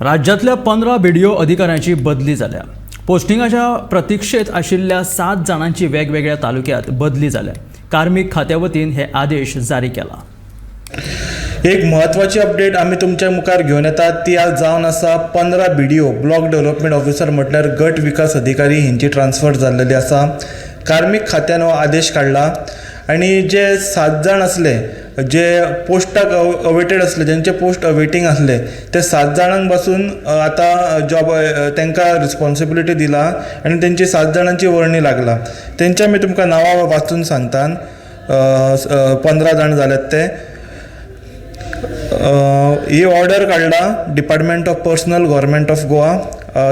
राज्यांतल्या 15 बीडीओ अधिकाऱ्यांची बदली जाल्या. पोस्टिंगाच्या प्रतिक्षेत आशिल्ल्या 7 जाणांची वेगवेगळ्या तालुक्यात बदली जाल्या. कार्मीक खात्या वतीन हे आदेश जारी केला. एक म्हत्वाची अपडेट आमी तुमच्या मुखार घेवन येतात ती आज जावन आसा 15 BDO, block development officer म्हटल्यार गट विकास अधिकारी हेंची ट्रान्सफर जाल्लेली आसा. कार्मीक खात्यान हो आदेश काडला आनी जे 7 जाण आसले जे पोस्टाक अवेटेड आसले, जेंचे पोस्ट अवेटींग आसले, ते 7 जाणांक पासून आतां जॉब तांकां रिस्पोन्सिबिलिटी दिला आनी तेंची 7 जाणांची वर्णी लागला. तेंचे आमी तुमकां नांवां वाचून सांगतात. 15 जाण जाल्यात ते. ही ऑर्डर काडला department of personnel, government of Goa.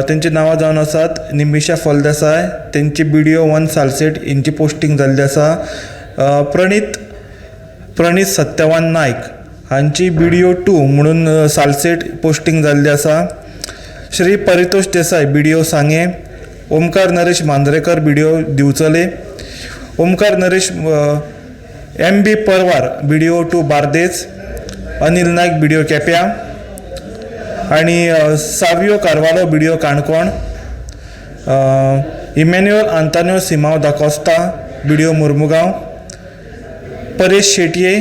तेंची नांवां जावन आसात निमिशा फलदेसाय, तेंची बीडीओ 1 सालसेट हेंची पोस्टींग जाल्ली आसा. प्रणीत सत्यवान नायक हांची बीडीओ 2 म्हणून सालसेट पोस्टींग जाल्ली आसा. Shri Paritosh Desai, BDO Sanguem. Omkar Naresh Mandrekar, BDO Dicholi. Omkar Naresh M B Parwar, BDO 2 Bardez. Anil Naik, BDO Quepem आनी Savio Carvalho, BDO Canacona. Emmanuel Antonio Simao Dacosta, BDO Mormugao. Paresh Shetye,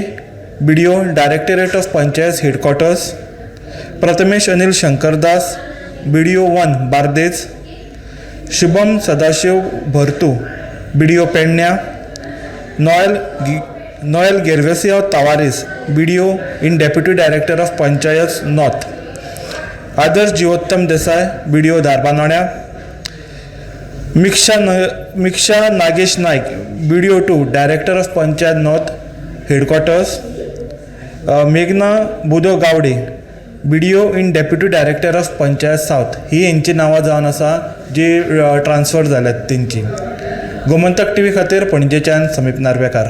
BDO, directorate of panchayat headquarters. Prathamesh Anil Shankardas, BDO 1 Bardez. Shubham Sadashiv Bhartu, BDO Pedna. Noel Gervasio Tavares, BDO in deputy director of panchayat north. Adarsh Jivottam Desai, BDO Dharbandora. Miksha Nagesh Naik, BDO 2, director of panchayat north headquarters. मेघना Budho Gawade, BDO in deputy director of panchayat south. ही हेंची नांवां जावन आसा जी transfer जाल्यात तेंची. Gomantak TV खातीर पणजेच्यान समीप नार्वेकार.